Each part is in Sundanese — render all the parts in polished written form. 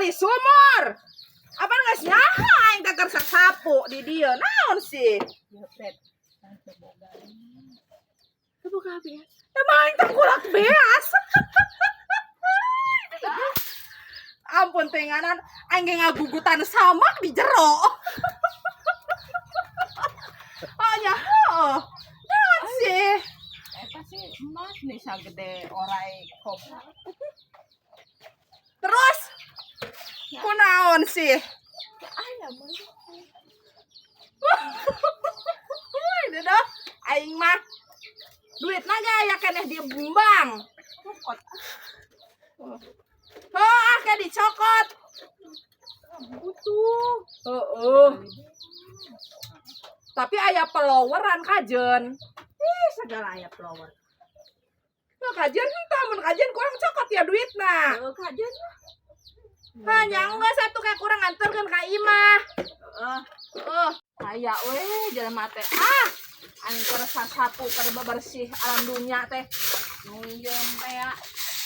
Gali sumur. Apa geus nyaho aing teh keur sapu di dieu. Naon sih? Jepret. Teu boga. Teu boga beas. Emang aing tengkulak beas. Ampun tenganan, aing ge ngagugutan samak di jero. Oh nya, heeh. Naon sih? Eta sih emas nih sagede orai kobra. Terus kunaon sih? Aya mah. Dadah, aing mah duitna ge aya keneh di bank. Cokot. Oh, ah ke dicokot. Butuh. Heeh. Tapi aya followeran kajen. Ih, segala aya follower. Nah, kajen henteu, mun kajen kurang cokot ya duitna. Heuh, kajen mah. Hanya enggak satu kayak kurang nganterkeun ka imah. Heeh. Oh, aya we jelema teh. Ah, aing keur sasapu, keur bebersih alam dunya teh. Nungyeum teh ya.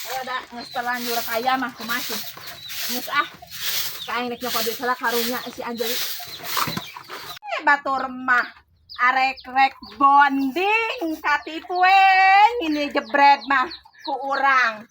Ayo da geus terlanjur kaya mah, kumaha sih? Geus ah. Ka aing rek nyokot duit heula karunya si Anjali. Eh, batur mah arek rek bonding katipu we, ini jebret mah ku urang.